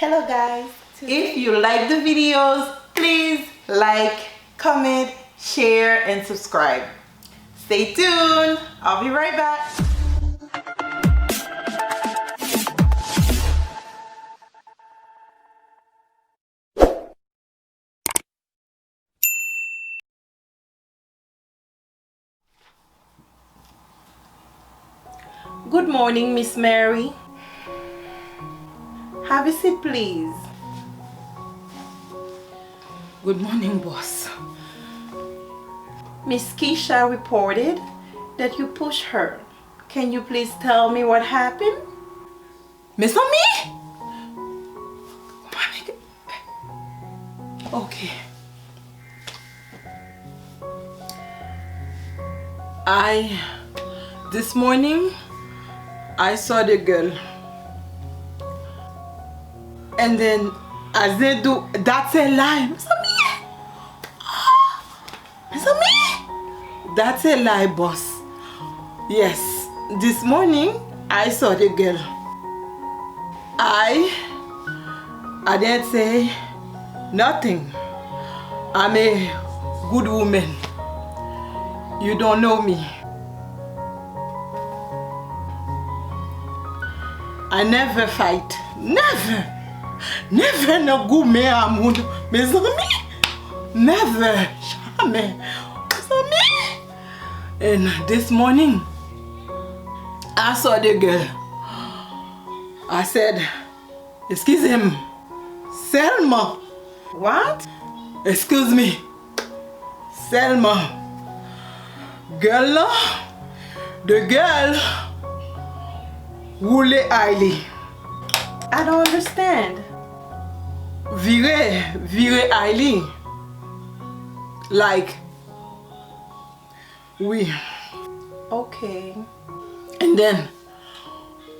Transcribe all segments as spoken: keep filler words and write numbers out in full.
Hello guys. If you like the videos, please like, comment, share, and subscribe. Stay tuned. I'll be right back. Good morning, Miss Mary. Have a seat, please. Good morning, boss. Miss Keisha reported that you pushed her. Can you please tell me what happened? Mezanmi! Ok. I, this morning, I saw the girl. And then, as they do, that's a lie. Mezanmi! Mezanmi! That's a lie, boss. Yes, this morning I saw the girl. I, I didn't say nothing. I'm a good woman. You don't know me. I never fight. Never! Never nan goumen a moun. Mezanmi! Never! Jamè! Mezanmi! And this morning, I saw the girl. I said, excusez-moi. Sèlman. What? Excuse me. Sèlman. Girl lan, the girl, woule ay li. I don't understand. Vire, vire ay li. Like, wi. Okay. And then,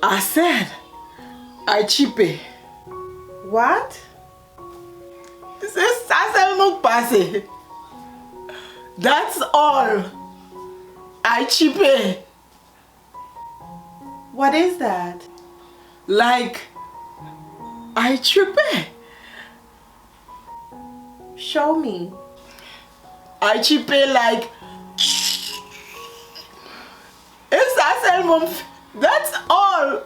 I said, I tchipe. What? Se sa sèlman k pase. That's all. I tchipe. What is that? Like, I tchipe. Show me. I tchipe like. E sa sèlman m fè. That's all.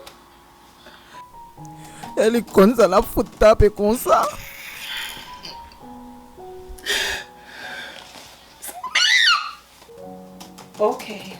E li konn sa l ap fout tape konsa. Ok.